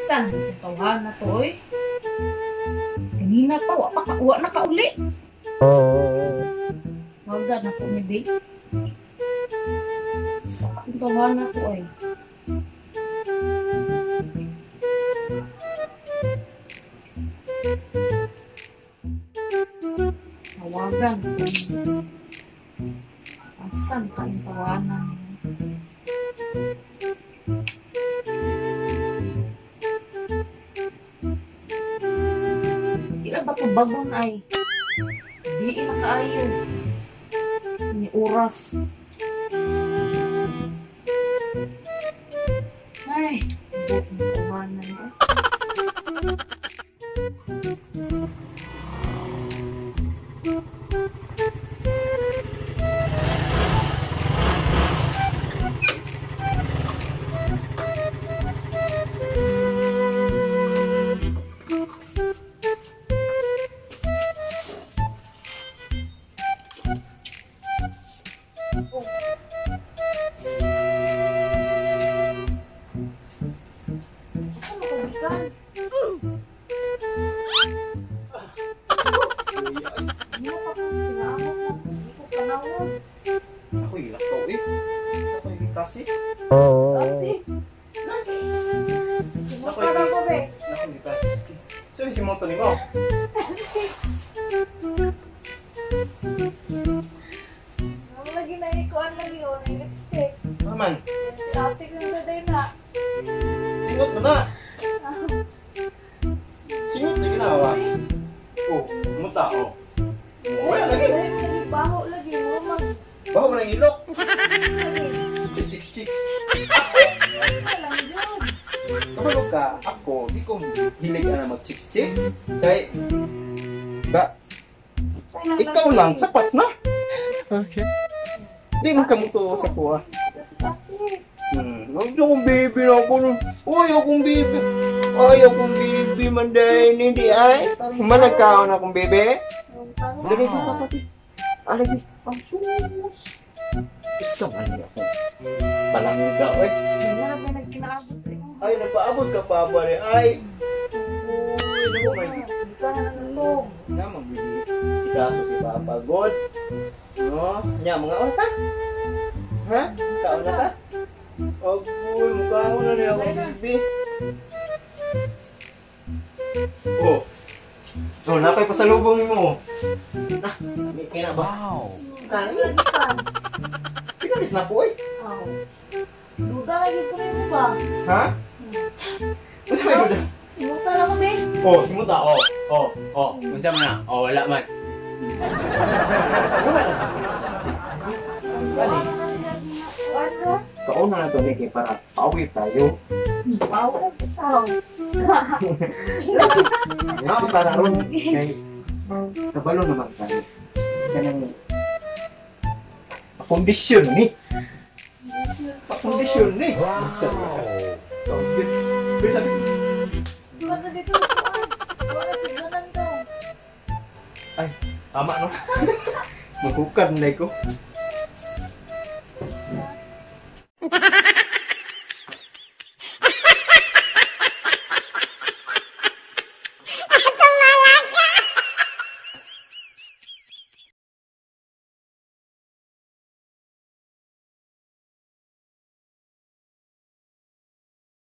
San tawhan na to oy? Kanina pa wa pa ka wa na kauli. Wag na po ni Bay. Sa tawhan na to oy. Tawagan ko. Asan ka yung tawanan? Ila ba ito bagon ay? Di na kaayo. Ni oras. Ay, buok ng tawanan ko. Ako ilakaw eh. Ako yung kasis. Lagi. Ako yung kasis. Sino si Moto ni mo? Lagi na ikuan lagi o, na lipstick. Ano man? Ate ko yung daday na. Singot mo na. Singot na ginawa. Oh, muta oh. Wala lagi. Lagi baho lagi mo mag. Baho mo ng ilok. Chicks chicks. Wala lang yun. Kabalo ka, ako, di ko hilig na mag chicks chicks. Kay, ba, ikaw lang, sapat na. Okay. Di man kamuto sa kuha. Huwag akong baby na ako nun. Uy, akong baby. Ay, akong baby man dahil hindi ay. Managkaon akong baby. Dali sa kapatid. Alagi, ang sus. Isa man niya ako. Palangga, oy. Wala na nagkinaabot sa imo. Ay, napaabot ka pa ba rin? Ay. Uy, naku, may. Ka na natog. Nga, magbili. Si kaso si Papa God. No? Nya, mga oras ta? Ha? Kaon na ta? Agoy, mukha ko na niya akong baby. Oh. So, napay pasalubong mo. Ah, may kaya na ba? Wow. Kani? Lagi ka. Pinalis na ko eh. Aw. Duda lagi ko rin mo ba? Ha? Ano may duda? Simuta lang ko, babe. Oh, simuta. Oh, oh, oh. Unsa man na? Oh, wala man. Wala na. Bali. Ano? Kauna na to, Nicky, para pauwi tayo. Wow, tao. Nga, para ron. Kay, kabalo naman tayo. Kanang, pakondisyon ni. Pakondisyon ni. Wow. Pero sabi ko, Ano dito? Wala signalan to. Ay, tama no? Magukad na ko.